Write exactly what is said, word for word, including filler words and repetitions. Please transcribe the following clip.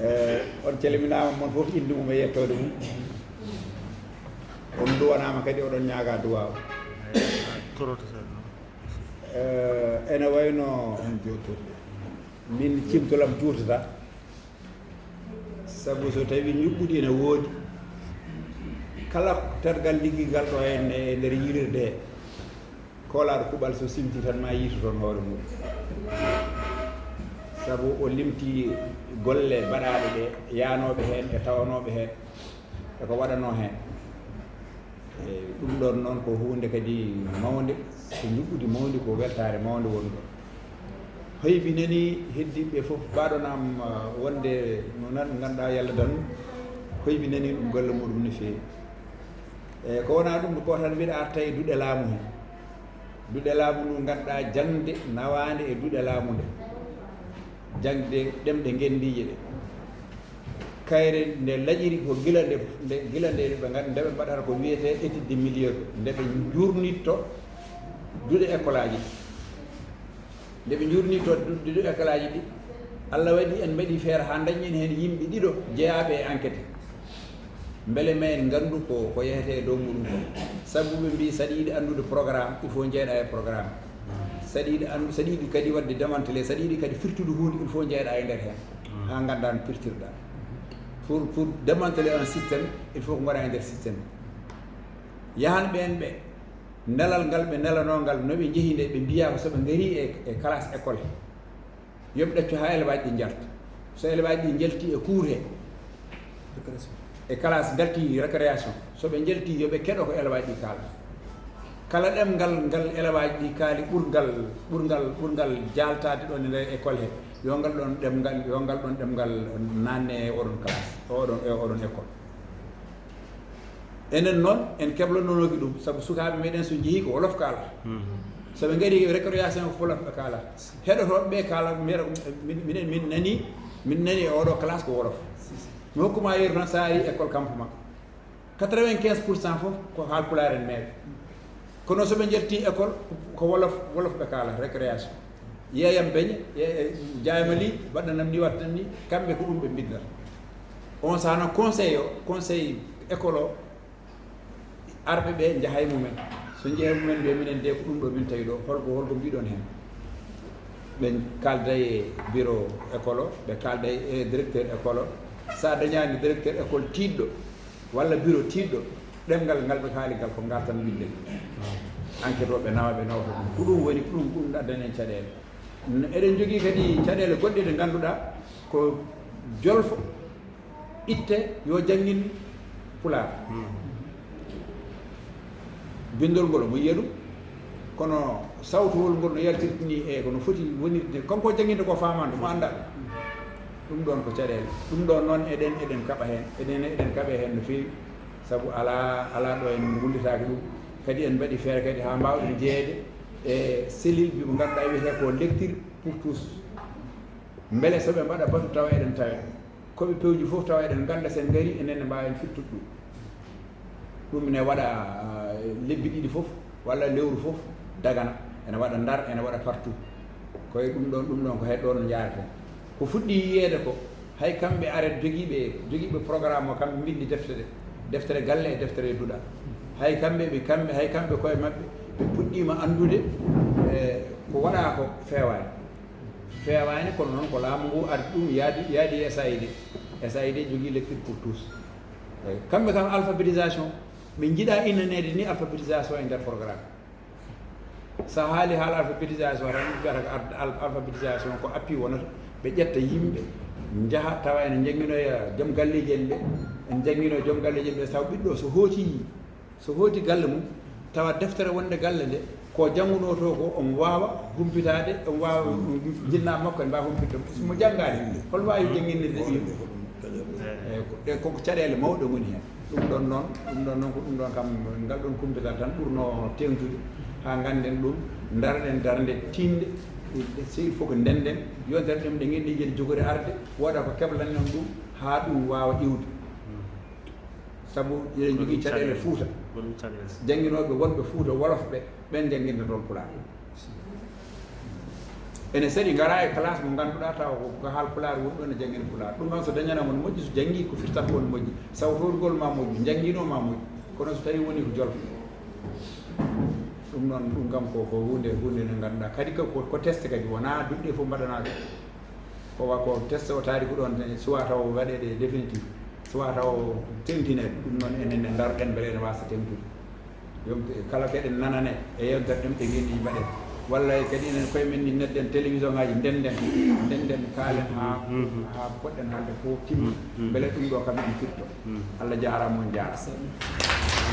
Eh, on calminaama, mon fof innde mum e yettoode mum. On nduwanaama kadi, oɗon ñaagaa duwaaw. Eh, ene wayno min cimtolam juutata, sabu so tawi njuɓɓudi ene woodi, kala tergal liggigal ɗo henne e nder yiilirde he, koolaaɗo kuuɓal so simti tan ma yiitu toon hoore mum. Sabu o limti golle baɗaaɗe ɗe, yaanooɓe heen e tawanooɓe heen e ko waɗanoo heen. E ɗum ɗoon noon ko huunde kadi mawnde, ko njuɓɓudi mawndi, ko weltaare mawnde woni ɗoon. Hoybi nani heddiiɓe fof, mbaɗon am, ah, wonde no nan ngannduɗaa yalla dan, hoybi nani ɗum golle muɗum no feewi. E ko wonaa ɗum ko tan mbiɗa arta e duɗe laamu he. Duɗe laamu ndu ngannduɗaa jaŋde nawaande e duɗe laamu nde. Jaŋde ɗemɗe ngenndiije ɗe. Kayre nde laƴiri ko gila nde, nde, gila nde ɓe ngan-, nde ɓe mbaɗata ko wiyetee étude de milieu, nde ɓe njuurnitto duɗe école aji ɗi. Nde ɓe njuurnitto du-, duɗe école aji ɗi, Allah waɗi en mbaɗi feere haa ndañen heen yimɓe ɗiɗo jeyaaɓe e enquête. Mbele ma en nganndu ko, ko yehetee e dow muɗum ko. Sabu ɓe mbii, saɗa yiɗi anndude programme, il faut njeyɗaa e programme. Saɗa yiɗi anndu-, saɗa yiɗi kadi waɗde démantelé, saɗa yiɗi kadi firtude huunde, il faut njeyɗaa e nder heen. Haa nganndaa no pirtirɗaa. Pour, pour démanteler un système, il faut ko ngoɗaa e nder système. Yahan ɓeen ɓe, nelal ngal ɓe nelanoo ngal, no ɓe njehi nde, ɓe mbiyaa ko so ɓe ngarii e, e classe école, yo ɓe ɗaccu haa élève aji ɗi njalta. So élève aji ɗi njalti e cours he, e classe njalti récréation, so ɓe njalti yo ɓe keɗo ko élève aji ɗi kaalata. Kala ɗemngal ngal élève aji ɗi kaali ɓurngal, ɓurngal, ɓurngal jaaltaade ɗoon e nder école he, yo ngal ɗoon ɗemngal, yo ngal ɗoon ɗemngal naanne e oɗon classe, oɗon, e oɗon école. Enen noon, en keblonooki ɗum, sabu sukaaɓe meɗen so njehii ko wolof kaalata. So ɓe ngarii récréation ko wolof ɓe kaalata. Heɗotooɓe ɓe kaala, mbiya, min, minen, min nanii, min nanii e oɗo classe ko wolof. Mi hokkuma yeru tan, so a ari école campement, quatre-vingt-quinze pour cent fof ko haalpulaar en meeɓe. Kono so ɓe njettii école, ko wolof, wolof ɓe kaala, récréation. Yeeyam beñe, ye-, jaayma lii, waɗanam ni, waɗanam ni, kamɓe ko ɗum ɓe mbinnata. On sahana conseil o, conseil école o, arɓe ɓe njaha e mumen. So njehi e mumen, mbiya minen de ko ɗum ɗo min tawi ɗo, holko, holko mbiɗon heen? Ɓe kaalda e bureau école o, ɓe kaalda e directeur école o. So a dañaani directeur école tiiɗɗo, walla bureau tiiɗɗo, ɗemngal ngal ɓe kaali ngal ko ngal tan winde. Enquête o ɓe nawa, ɓe nawata ɗum. Ko ɗum woni, ko ɗum, ko ɗum addani en caɗeele. N-, eɗen njogii kadi caɗeele goɗɗe ɗe ngannduɗaa ko jolfo, itte, yo janngin pulaar. Binndol ngol omo yiya ɗum, kono sawtowol ngol no yaltirta ni, e ko no foti wonirde, kanko jannginde ko faamaani ɗum, o anndaa ɗum. Ɗum ɗoon ko caɗeele. Ɗum ɗoon noon eɗen, eɗen kaɓa heen, eɗen, eɗen kaɓe heen no feewi, sabu alaa, alaa ɗo en ngullitaaki ɗum. Kadi en mbaɗi feere kadi haa mbaawɗen jeyeede e cellule mbi mo ngannduɗaa wiyetee ko lecture pour tous. Mbele so ɓe mbaɗa batu tawa eɗen tawe. Ko ɓe pewji fof tawa eɗen ngannda, so en ngarii enen ne mbaawen firtude ɗum. Ɗum ne waɗa, ah, lebbi ɗiɗi fof, walla lewru fof, Dagana, ene waɗa Ndar, ene waɗa partout. Ko e ɗum ɗoon, ɗum ɗoon ko hay ɗoon no njaareten. Ko fuɗɗi yiyeede ko, hay kamɓe aret jogiiɓe, jogiiɓe programme o, kamɓe mbinndi deftere, deftere galle e deftere duɗal. Hay kamɓe ɓe, kamɓe, hay kamɓe koye maɓɓe, ɓe puɗɗiima anndude, eh, ko waɗaa ko feewaani. Feewaani, kono noon ko laamu ngu ardi ɗum, yaadi, yaadi S A I D. S A I D jogii lecture pour tous. Eyi, kamɓe kam alphabétisation, ɓe njiɗaa innaneede ni alphabétisation e nder programme. So a haali haala alphabétisation tan, ɓe mbiyata ko al-, al-, alphabétisation ko appui wonata. Ɓe ƴetta yimɓe, njaha tawa ene njannginoya joom galleeji en ɓe, ene njannginoya joom galleeji en ɓe, taw ɓiɗɗo so hooti, so hooti galle mum, tawa deftere wonde galle nde, ko janngunoo to ko, omo waawa humpitaade, omo waawa, jinnaaɓe makko ene mbaawa humpitde mo. So mo janngaani, hol waawi jannginirde ɓiyum? Eyi, ko, ɗe koko caɗeele mawɗe ngoni heen. Ɗum ɗoon noon, ɗum ɗoon noon ko ɗum ɗoon kam, ngal ɗoon kumpital tan ɓurnoo teeŋtude, haa ngannden ɗum, ndaroɗen darnde tiiɗnde, so il faut que ndennden, yontere ɗum ɗe ngenndiije ɗe jogori arde, wooda ko keblanen ɗum, haa ɗum waawa iwde. Sabu eɗen njogii caɗeele Fuuta. Jannginooɓe wonɓe Fuuta Wolof ɓe, ɓeen njannginta toon Pulaar. Ene saɗi ngara e classe mo ngannduɗaa tawa ko haalpulaar woni ɗon e janngina pulaar. Ɗum noon so dañanama no moƴƴi, so janngii ko firtata ko no moƴƴi. Sawtoorgol ma moƴƴu, njannginoo ma moƴƴu. Kono so tawii woni ko jolfo, ɗum noon, ɗum kam ko, ko huunde, huunde nde ngannduɗaa. Kadi ko, ko test kadi, wonaa duɗe fof mbaɗanaa ɗum. Ko wa ko test o taari ko ɗoon, soit taw waɗeede définitif, soit taw teŋtinee. Ɗum noon enen ne ndaroɗen mbele ene waasa teŋtude. Yomte kala keɗen nanane e yewtere ɗum ɓe ngenni mbaɗen. Walla kadi enen koye men ni nedden télévision ngaji, ndenden, ndenden, kaalen haa, haa poɗɗen haalde fof timma. Mbele ɗum ɗo kam en firto. Allah jaaraama, on jaaraama.